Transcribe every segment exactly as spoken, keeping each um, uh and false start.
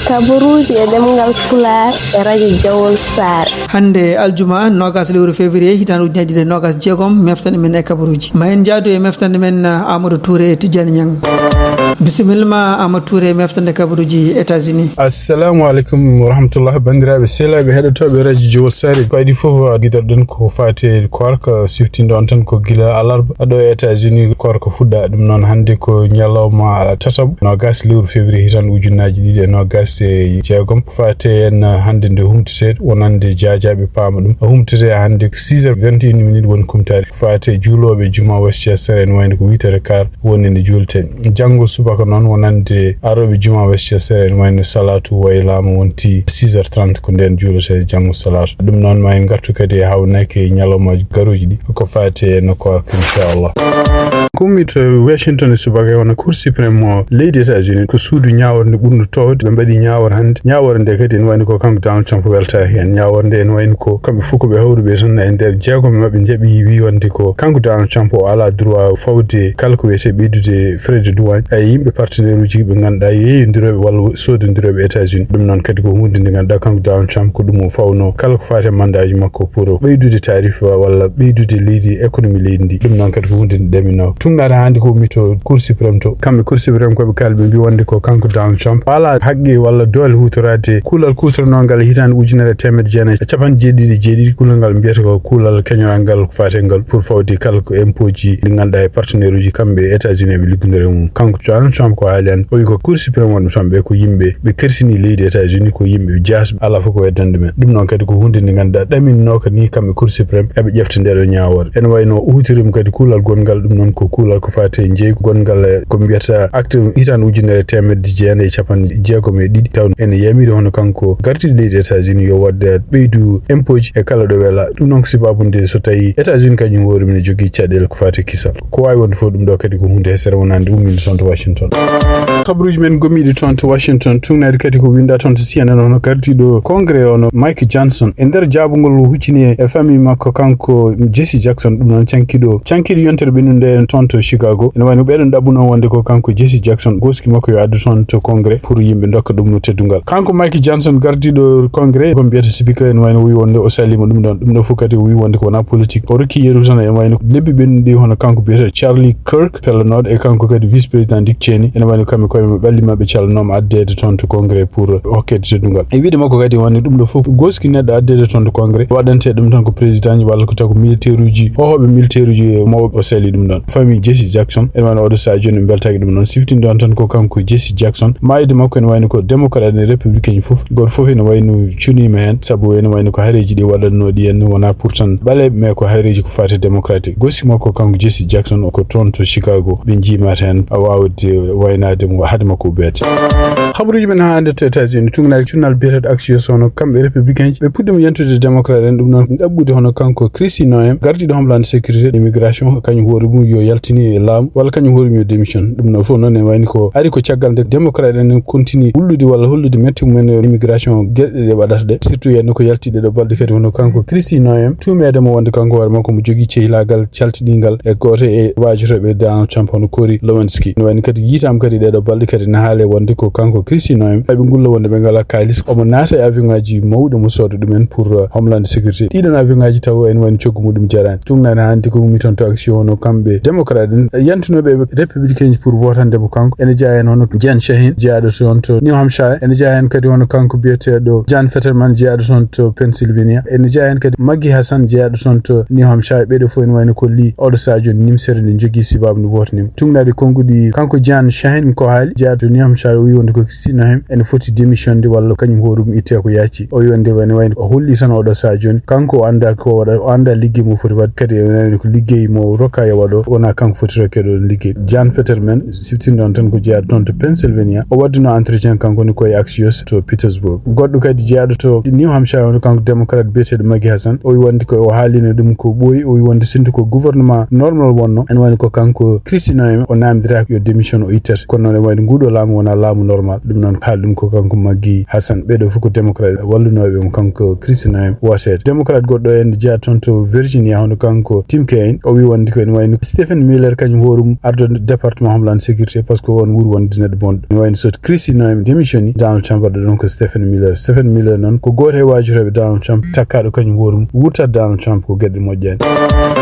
Kabaruuji e ɗemngal Pulaar e rajo Jawol Saare. Hannde aljuma, noogas lewru février, hitaande ujunnaji ɗiɗi e noogas jeegom, meftande men e kabaruuji. Ma en njaadu e meftande men, ah, Amadou Touré e Tijjani Ñang. Bisimilla ma, Amadou Touré, e meftande kabaruuji États-Unis. Assalamu aleykum wa rahmatullah, banndiraaɓe, sehilaaɓe heɗotooɓe rajo Jowol Saare. Ko adii fof, giɗoɗen ko faati e koorka, siftinde on tan ko gila alarba ɗo e États-Unis koorka fuɗɗa. Ɗum noon, hannde ko ñalawma tataɓo, noogas lewru février, hitaande ujunnaji ɗiɗi e noogas e jeegom. Ko faati en hannde nde humtete, wonande jaajaaɓe paama ɗum. Humtete hannde ko six heures vingt et une minutes woni kumtaade. Ko faati e juulooɓe juma Westchester, ene wayno ko huit heures et quart woni nde juulten. Janngo subaka noon, wonande arooɓe juma Westchester, ene wayno salaatu waylaama, wonti six heures trente, ko ndeen juulete janngo salaatu. Ɗum noon, ma en ngartu kadi e haawnaki e ñalawmaaji garooji ɗi, ko faati e no koorka, inchallah. Ko ummi to Washington e subaka, e wona Cour suprême mo leydi États-Unis, ko suudu ñaawornde ɓurndu toowde. Ɓe mbaɗi ñaawore hannde. Ñaawore nde kadi ene wayno ko kanko Donald Trump weltaaki heen. Ñaawore nde ene wayno ko kamɓe fof ko ɓe hawruɓe tan e nder jeegom e maɓɓe njaɓi, wi wonde ko kanko Donald Trump o alaa droit fawde kala ko wiyetee ɓeydude frais de douane e yimɓe partenaire uji ɓe ngannduɗaa yeeyondirooɓe walla soodondirooɓe États-Unis. Ɗum noon kadi ko huunde nde ngannduɗaa kanko Donald Trump ko ɗum o fawno kala ko faati e mandat ji makko pour ɓeydude taarif walla ɓeydude leydi, économie leydi ndi. Ɗum noon kadi ko huunde nde ɗaminoo. Tuugnaade hannde ko ummi to Cour suprême to. Kamɓe Cour suprême ko ɓe kaali, ɓe mbi wonde ko kanko Donald Trump o alaa haqqe walla doole huutoraade kuulal kuutoranoo ngal hitaande ujunere e teemedde jeenayi e capanɗe jeeɗiɗi e jeeɗiɗi, kuulal ngal mbiyata ko kuulal keñoral ngal ko faati e ngal pour fawde kala ko impôt ji ɗi ngannduɗaa e partenaire uji kamɓe e États-Unis eɓe liggondira e mum. Kanko Donald Trump ko haali hannde, o wi ko Cour suprême wonɓe toon ɓe ko yimɓe ɓe kersini leydi États-Unis, ko yimɓe jaasɓe, alaa fof ko weddande men. Ɗum noon kadi ko huunde nde ngannduɗaa ɗaminooka ni kamɓe Cour suprême eɓe ƴefta ndeɗo ñaawoore. Ene wayno huutorii mo kadi kuulal gonngal, ɗum noon ko kuulal ko faati e njeeygu gonngal e ko mbiyata acte hitaande ujunere e teemedde jeenayi e capanɗe jeegom e ɗiɗi, taw ene yamiri hono kanko gardiiɗo leydi États-Unis yo waɗde ɓeydu impôt ji e kala ɗo wela. Ɗum noon ko sababu nde so tawi États-Unis kañum hoore mum ne jogii caɗeele ko faati e kisal. Ko waawi wonde fof, ɗum ɗo kadi ko huunde hesere wonande umminde toon to Washington. Kabaruuji men gommiiɗi toon to Washington, tuugnaade kadi ko winnda toon to C N N, hono gardiiɗo Congrès ono Mike Johnson, e nder jaabungol o huccini e famille makko kanko Jesse Jackson, ɗum noon cankiiɗo, cankiiɗo yontere ɓennude nde toon to Chicago. Ene wayno ɓeɗon ɗaɓɓuno wonde ko kanko Jesse Jackson, gooski makko yo addu toon to Congrès pour yimɓe ndokka ɗum teddungal. Kanko Mike Johnson, gardiiɗo Congrès, ko mbiyata speaker, ene wayno wi wonde o saliima ɗum ɗon. Ɗum ɗo fof kadi o wi wonde ko wona politique. O rokki yeru tan, ene wayno lebbi ɓennuɗi hono kanko mbiyata Charlie Kirk, pellanooɗo, e kanko kadi vice président Dick Cheney, ene wayno kamɓe koye maɓɓe ɓalli maɓɓe calanooma addeede toon to Congrès pour hokkede teddungal. E wiide makko kadi wonde ɗum ɗo fof gooski neɗɗo addeede toon to Congrès, waɗante ɗum tan ko président ji walla ko taw ko militaire uji, hohoɓe militaire uji e mawɓe o sali ɗum ɗon. Famille Jesse Jackson, ene wayno oɗo sahaa jooni ɓe mbeltaaki ɗum ɗon. Siftinde on tan ko kanko Jesse Jackson, maayde makko ene wayno ko démocrate e républicain ji fof, gooto fof ene wayno cuniima heen, sabu ene wayno ko hareeji ɗi waɗatnoo ɗi en wonaa pour tan ɓaleeɓe, mais ko hareeji ko faati démocratique. Gooski makko kanko Jesse Jackson ko toon to Chicago ɓe njiimaata heen, a waawde waynaade mo hade makko ubbeede. Habaruuji men haa hannde to États-Unis, tuugnaade journal biyeteeɗo Axios, hono kamɓe républicain ji, ɓe puɗɗiima yentude démocrate en, ɗum noon ɗaɓɓude hono kanko Kristi Noem, gardiiɗo Homeland Sécurité, immigration, kañum hoore mum yo yaltini e laamu, walla kañum hoore mum yo démission. Ɗum noon fof noon ene wayni ko ari ko caggal nde démocrate en continue wullude walla hollude mette mumen e immigration geɗe ɗe waɗata ɗe, surtout heen ko yalti ɗeɗo balɗe kadi, hono kanko Kristi Noem, tuumeede mo wonde kanko hoore makko mo jogii cehilaagal caltiɗingal e gooto e waajotooɓe Donald Trump, hono Corey Lewinsky. Ene wayni kadi yiytaama kadi ɗeɗo balɗe kadi ne haale wonde ko kanko Kristi Noem, ɓe ngulla wonde ɓe ngalaa kaalis, omo naata e avion ngaaji mawɗi, omo sooda ɗumen pour, euh, Homeland Sécurité. Ɗiɗon avion ngaaji taw ene wayno coggu muɗum jaraani. Tuugnaade hannde ko ummi toon to Axios, hono kamɓe démocrate en, yantunooɓe e républicain ji pour votande mo kanko. Ene jeyaa heen hono Jen Shaheen, jeyaaɗo toon to New Hampshire. Ene jeyaa heen kadi hono kanko biyeteeɗo Jan Fetterman, jeyaaɗo toon to Pennsylvania. Ene jeyaa heen kadi Maggie Hassan, jeyaaɗo toon to New Hampshire. Ɓeeɗo fof ene wayno ko lii oɗo sahaa jooni nimsere nde jogii sababu nde votanima. Tuugnaade konnguɗi kanko Jan Shaheen ko haali, jeyaaɗo to New Hampshire, o wi wonde ko Kristi Noem ene foti démissionde walla kañum hoore mum ittee ko yaaccii. O wi wonde ene wayno o holli tan oɗo sahaa jooni, kanko o anndaa ko waɗa, o anndaa liggey mo foti waɗde, kadi ene wayno ko liggey mo rokkaa yo waɗo, wonaa kanko foti rokkeede oɗon liggey. Jan Fetterman, siftinde on tan ko jeyaaɗo toon to Pennsylvania, o waɗduno entretien kanko ne koye Axios to Pittsburgh. Goɗɗo kadi jeyaaɗo to New Hampshire, on kanko démocrate biyeteeɗo Maggie Hassan, o wi wonde ko o haalino ɗum ko ɓooyi, o wi wonde sinto ko gouvernement normal wonno, ene wayno ko kanko Kristi Noem o naamndiraaka yo démission o ittate, kono noon Wayde nguɗo laamu wona laamu normal. Ɗum noon haali ɗum ko kanko Maggie Hassan. Ɓeɗo fof ko démocrate wallunooɓe mo kanko Kristi Noem wooteede. Démocrate goɗɗo en jeyaa toon to Virginia, hono kanko Tim Kaine. O wi wonde ko ene wayno Stephen Miller kañum hoorum ardo département Homeland Security, par ce que on wuri wonde neɗɗo bonɗo. Ene wayno so Kristi Noem démissioni, Donald Trump waɗa ɗon ko Stephen Miller. Stephen Miller noon ko gooto e waajotooɓe Donald Trump, takkaaɗo kañum hoorum wurtat Donald Trump ko geɗe moƴƴaani.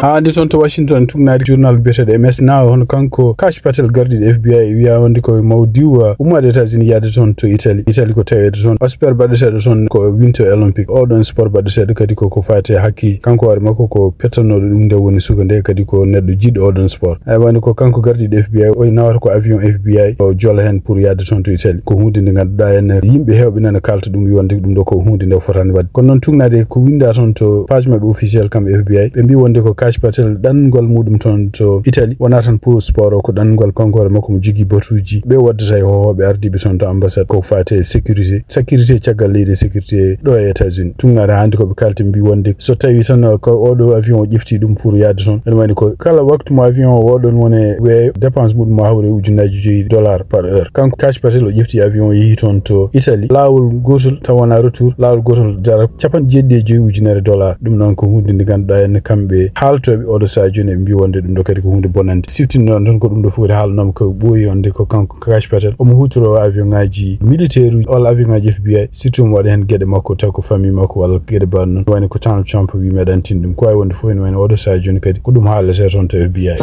Haa hannde toon to Washington, tugnaade journal biyeteeɗo M S Now, hono kanko Kash Patel, gardiiɗo F B I, wiya wonde ko maw diw, uh, ummaade États-Unis yaade toon to Italie. Italie ko taweede toon sport baɗeteeɗo toon ko Winter Olympic. Oɗon sport baɗeteeɗo kadi ko, ko faati e hakkeeji. Kanko hoore makko ko pettanooɗo ɗum nde woni suka nde, kadi ko neɗɗo jiɗɗo oɗon sport. Ay wonde ko kanko gardiiɗo F B I, o nawata ko avion F B I, o jola heen pour yaade toon to Italie. Ko huunde nde ngannduɗaa en yimɓe heewɓe nana kaalta ɗum, wonde ɗum ɗo ko huunde nde fotaani waɗde. Kono noon tugnaade ko winnda toon to page maɓɓe officiel kam F B I, ɓe mbi wonde ko Kash Patel ɗannugol muɗum toon to Italie wonaa tan pour sport o, ko ɗannugol kanko hoore makko mo jogii batuuji ɓe waddata e hohooɓe ardiiɓe toon to ambassade ko faati e sécurité, sécurité caggal leydi e sécurité ɗo e États-Unis. Tugnaade hannde ko ɓe kaalti mbi wonde so tawi tan ko oɗo avion o ƴefti ɗum pour yaade toon, ene wayno ko kala waktu mo avion o oɗon woni weeyo, dépense muɗum ma hawre ujunnaaji joyi dollar par heure. Kanko Kash Patel o ƴefti avion o yehi toon to Italie, laawol gootol taw wonaa retour, laawol gootol dara capanɗe jeeɗiɗi e joyi ujunere dollar. Ɗum noon ko huunde nde ngannduɗaa en kamɓe haaltooɓe oɗo sahaa jooni ɓe mbi wonde ɗum ɗo kadi ko huunde bonande. Siftinnoɗon tan ko ɗum ɗo fof kadi haalanooma ko ɓooyi wonde ko kanko Kash Patel omo huutoroo avion ŋaaji militaire uji walla avion ŋaaji F B I, surtout omo waɗa heen geɗe makko taw ko famille makko walla geɗe mbaɗ noon. Wayno ko Donald Trump wi meɗa antin ɗum. Ko wawi wonde fof ene wayno oɗo sahaa jooni kadi ko ɗum haalete toon to F B I.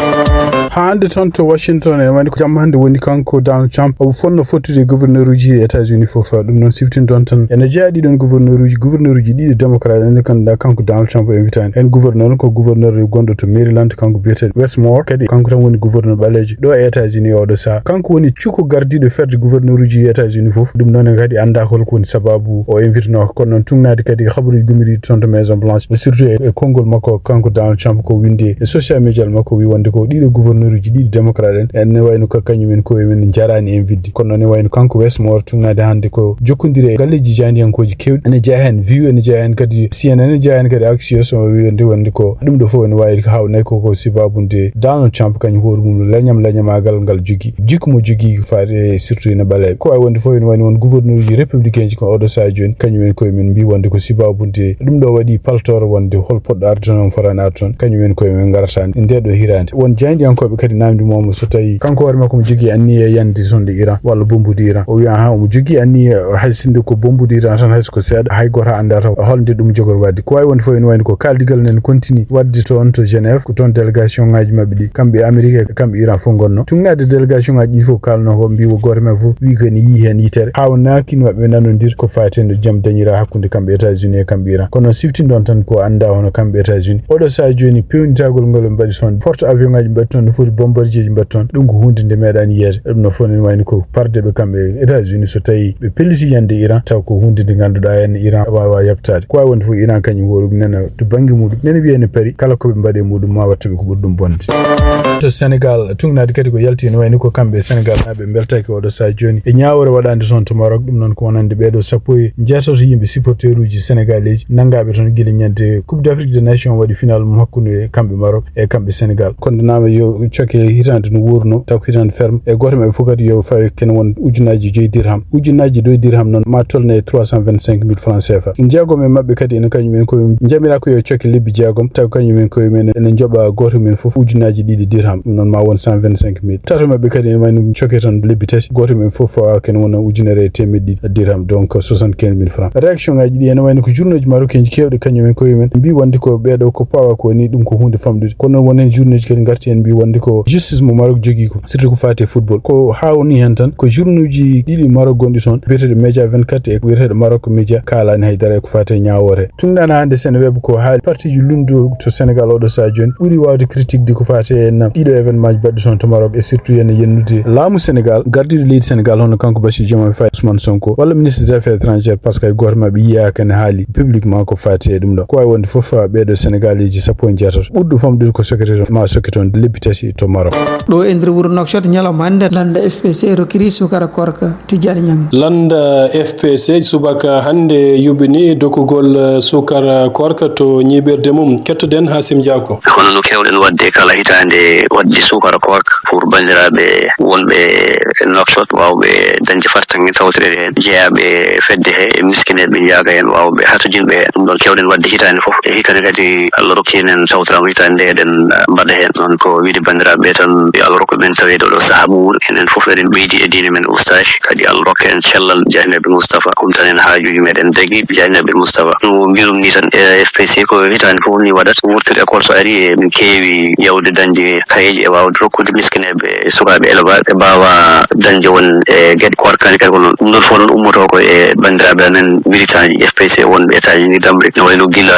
Haa hannde toon to Washington, ene wayno ko jamma hannde woni kanko Donald Trump omo fotno fottude e gouverneur uji États-Unis fof. Ɗum noon siftinton tan ene jeyaa ɗiɗon gouverneur uji, gouverneur uji ɗiɗi démocrate, ene ngannduɗaa kanko Donald Trump o invitaani heen gouverneur ko gouverneur gonɗo to Maryland, kanko biyeteeɗo Wes Moore, kadi kanko tan woni gouverneur ɓaleejo ɗo e États-Unis e oɗo sahaa. Kanko woni cuko gardiiɗo fedde gouverneur uji États-Unis fof. Ɗum noon kadi anndaa holko woni sababu o invitnoo. Kono noon tugnaade kadi habaruuji gummidiiɗi toon to Maison Blanche, surtout e, e konngol makko kanko Donald Trump ko winde e social media makko, wi wonde ko ɗiɗo gouverneur uji ɗiɗi démocrate en, ene wayno ko kañum en koye men njaraani invite. Kono noon ene wayno kanko Wes Moore tugnaade hannde ko jokkondire e galleeji jaandiyankooji kewɗi. Ene jeyaa heen View, ene jeyaa heen kadi C N N, ene jeyaa heen kadi Axios, o wi wonde, wonde ko ɗum ɗo fof ene waawi ko haawnay ko, ko sababu nde Donald Trump kañum hoore mum leñam leñamaagal ngal jogii. Jikku mo jogii ko faati e surtout ene ɓaleeɓe. Ko wawi wonde fof ene wayno won gouverneur uji républicain ji ko oɗo sahaa jooni, kañum en koye men mbi wonde ko sababu nde ɗum ɗo waɗi paltoor wonde hol poɗɗo arde toon, on fotaani arde toon. Kañum en koye men ngarata nde ɗo hiraande. Won jaayndiyankooɓe kadi namdi mo so tawi kanko hoore makko omo jogii anniya yande toon ɗo Iran walla bombude Iran. O wi ahan omo jogii anniya hay sinno ko bombude Iran tan hay so ko seeɗa, hay gooto anndaa taw holnde ɗum jogori waɗde. Ko wawi wonde fof ene wayno ko kaaldigal nen continue waɗde toon to Genève, ko toon délégation ngaji maɓɓe ɗi, kamɓe Amérique e kamɓe Iran fof ngonno. Tugnaade délégation ngaji ɗi fof kalno ko mbi wo gooto men fof wi ko ene yii heen yitere. Haawnaki maɓɓe nanodir ko faati e no jam dañira hakkunde kamɓe États-Unis e kamɓe Iran. Kono siftinɗon tan ko anndaa hono kamɓe États-Unis oɗo sahaa jooni pewnitagol ngol ɓe mbaɗi toon, porte avion ngaji mbaɗi toon, no foti bombardier ji mbaɗi toon. Ɗum ko huunde nde meeɗaani yeede. Ɗum no fof ene wayni ko parde ɓe kamɓe États-Unis so tawi ɓe pelliti yande Iran, taw ko huunde nde ngannduɗaa en Iran wawa yabtaade. Ko wawi wonde fof Iran kañum hoore mum nana to bannge muɗum, nana wiya ene paari kala ko ɓe mbaɗi e muɗum ma watta ɓe ko ɓuri ɗum bonde. To Sénégal, tugnaade kadi ko yalti ene wayni ko kamɓe Sénégal naaɓe mbeltaki oɗo sahaa jooni e ñaawore waɗande toon to Maroc. Ɗum noon ko wonande ɓeeɗo sappo e jeetato yimɓe supporter uji sénégalais ji nanngaɓe toon gila ñande Coupe d'Afrique des Nations waɗi final mum hakkunde kamɓe Maroc e kamɓe Sénégal. Kono nama yo cokke hitaande no wurno, taw ko hitaande ferme. E gooto maɓɓe fof kadi yo fawe kene won ujunnaaji joyi dirham. Ujunnaaji joyi dirham noon ma tolne e trois cent vingt-cinq mille francs C F A. Jeegom e maɓɓe kadi ene kañum en koye mum njamira ko yo cokke lebbi jeegom, taw kañum en koye mum ene njoɓa gooto mum en fof ujunnaaji ɗiɗi dirham. Ɗum noon ma won cent vingt-cinq mille. Tato maɓɓe kadi ene wayno cokke tan lebbi tati, gooto mum en fof fawa kene wona ujunere e teemedde ɗiɗi dirham, donc soixante-quinze mille francs. Réaction ngaji ɗi ene wayno ko journaux ji marocain ji kewɗi kañum en koye mum mbi wonde ko ɓeeɗo ko pawa ko ni ɗum ko huunde famɗude. Kono noon won heen journaux ji kadi ngarti heen mbi wonde ko justice mo Maroc jogii ko, surtout ko faati e football. Ko hawni heen tan ko journaux ji ɗiɗi Maroc gonɗi toon, biyeteeɗo Média vingt-quatre e biyeteeɗo Maroc Média, kaalani haydara e ko faati e ñaawoore. Tugnaade hannde Seneweb ko haali parti ji lunndu to Sénégal oɗo sahaa jooni ɓuri wawde critique di ko faati e nam ɗiɗo événement ji baɗɗi toon to Maroc e surtout ene yennude laamu Sénégal, gardiiɗo leydi Sénégal hono kanko Bassirou Diomaye Faye, Ousmane Sonko walla ministre des affaires étrangères, par ce que hay gooto maɓɓe yiyaaka ne haali publiquement ko faati e ɗum ɗo. Ko wawi wonde fof ɓeeɗo Sénégalais ji sappo e jeetato ɓurɗo famɗude ko sokkete toon ma sokke toon lebbi tati to Maroc. Ɗo e nder wuro Nouakchott ñalawma hannde lannda F P C rokkiri suukara koorka. Tijjani Ñaŋ. Lannda F P C subaka hannde yuɓɓini dokkugol, eh, suukara koorka to ñiiɓirde mum. Kettoɗen Hasim Diako. Hono no keewɗen waɗde kala hitaande waɗde suukara koorka pour banndiraaɓe wonɓe e Nouakchott, waawɓe dañde fartaŋŋe tawtoreede heen, jeyaaɓe fedde he e miskineeɓe njaaka heen, waawɓe hatojinɓe heen. Ɗum ɗoon keewɗen waɗde hitaande fof. E hikka ne kadi, Allah rokki en tawtoraama hitaande nde, eɗen, ah, mbaɗa heen. Noon ko wiyde banndiraaɓe ɓe tan, yo Allah rokku men taweede oɗo sahaa mo wuuri. Enen fof eɗen ɓeydi e diine men ustaaji, kadi Allah rokka en cellal, jaaynaaɓe Mustafa, humtan en haajuuji meɗen dagi, jaaynaaɓe Mustafa. No mbirum ni tan, e F P C ko hitaande fof ni waɗata, wurtiri école so ari, e min keewi yawde dañde kayeeji e waawde rokkude miskineeɓe, sukaaɓe élevage, ɓe mbaawa dañde won e geɗe koorkaaji kadi ko noon. Ɗum ɗoon fof noon ummotoo ko e banndiraaɓe amen militaaji F P C wonɓe États-Unis d'Amérique. No wayno gila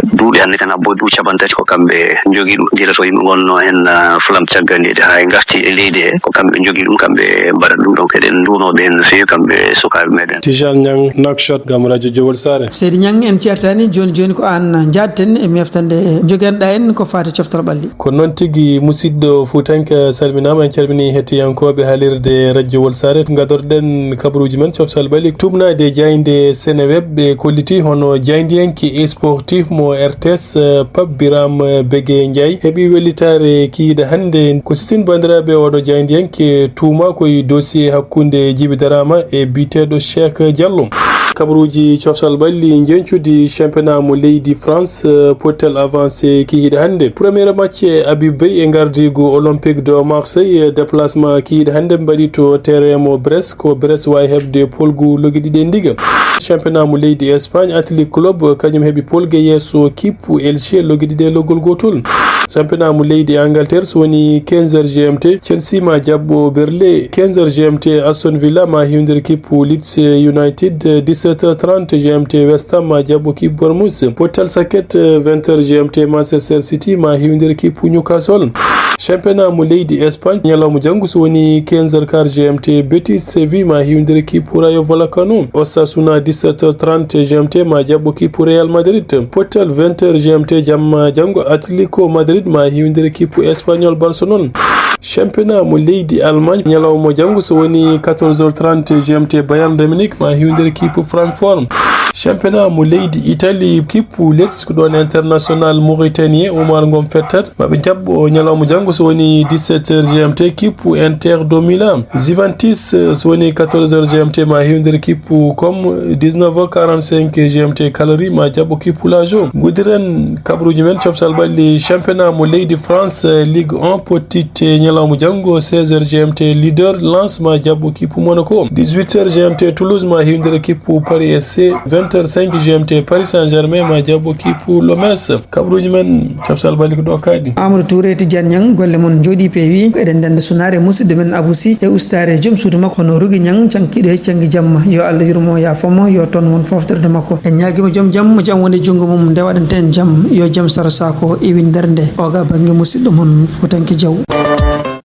duuɓi hannde kan habbo duuɓi capanɗe tati ko kamɓe njogii ɗum. Gila to yimɓe ngonnoo heen, ah, flamme caggal leydi haa e ngarti e leydi he, ko kamɓe njogii ɗum, kamɓe mbaɗata ɗum. Donc eɗen nduunoo ɓe heen no feewi, kamɓe sukaaɓe meɗen. Tijaan Ñang, Nouakchott, ngam Radio Jowol Saare. Seydi Ñang, en ceertaani jooni jooni ko aan njaadten e meeftande joganɗaa en ko faati coftal ɓalli. Ko noon tigi, musidɗo Fuutanke, salminaama. En calminii hettiyankooɓe haalirde Radio Wol Saare. Ngadorɗen kabaruuji men coftal ɓalli. Tuumnaade jaaynde Seneweb ɓe kolliti hono jaayndiyanke sportif mo R T S, eh, Pape Biram Bege Ndiaye, heɓi wellitaare kikiiɗe hannde. Ko sisin banndiraaɓe, oɗo jaayndiyanke tuumaa ko e dossier hakkunde Jibi Daraama e biyeteeɗo Cheikh Diallo. Kabaruuji coftal ɓalli, njeñcudi championnat mo leydi France, eh, pottal avancé kikiiɗe hannde. Premier match e Habib Beye e ngardiigu Olympique de Marseille, eh, déplacement kikiiɗe hannde mbaɗi to terrain mo Brest, ko Brest waawi heɓde polgu loggi ɗiɗi e ndiga. Championnat mo leydi Espagne, Athletic Club, eh, kañum heɓi polge yeeso kippu Elche loggi ɗiɗi e loggol gootol. Championnat mo leydi Angleterre, so woni quinze heures G M T, Chelsea ma jaɓɓo Burnley, quinze heures G M T, Aston Villa ma hiwndere kippu Leeds United, dix-sept heures trente G M T, West Ham ma jaɓɓo kippu Bournemouth. Pottal sakket, vingt heures G M T, Manchester City ma hiwndere kippu Newcastle. Championnat mo leydi Espagne, ñalawma janngo, so woni quinze heures quart G M T, Betis Séville ma hiwndere kippu Rayo Vallecano. Osasuna, dix-sept heures trente G M T, ma jaɓɓo kippu Real Madrid. Pottal vingt heures G M T jamma janngo, Atletico Madrid ma hiwndere kippu Espanyol Barcelone. Championnat mo leydi Allemagne, ñalawma janngo, so woni quatorze heures trente G M T, Bayern de Munich ma hiwndere kippu Francfort. Championnat mo leydi Italie, kippu Lecce, ko ɗoon international mauritanien Oumar Ngom fettata. Ma ɓe njaɓɓo ñalawma janngo, so woni dix-sept heures G M T, kippu Inter de Milan. Juventus, eh, so woni quatorze heures G M T, ma hiwndere kippu Como, dix-neuf heures quarante-cinq G M T, Cagliari ma jaɓɓo kippu Lazio. Nguddiren kabaruuji men coftal ɓalli championnat mo leydi France, eh, Ligue un, pottitte ñalawma janngo, seize heures G M T, leader Lens ma jaɓɓo kippu Monaco. Dix-huit heures G M T, Toulouse ma hiwndere kippu Paris F C. Vingt heures cinq G M T, Paris Saint-Germain ma jaɓɓo kippu Lomes. Kabaruuji men coftal ɓalli ko ɗo kaaɗi. Amadou Touré, Tidiane Niang, golle mon njooɗii peewi. Ko eɗen ndenda sunaare musidɗo men Abou Sy e ustaare joom suudu makko hono Rougui Niang, cankiiɗo e canngi jamma. Yo Allah yurmo, yaafo mo, yo toon won fooftirde makko. En ñaagiima joom jam, mo jam woni junngo mum, nde waɗanten jam, yo jam sar saako iwindere nde. Oga bannge musidɗo mon Fuutanke Diaw.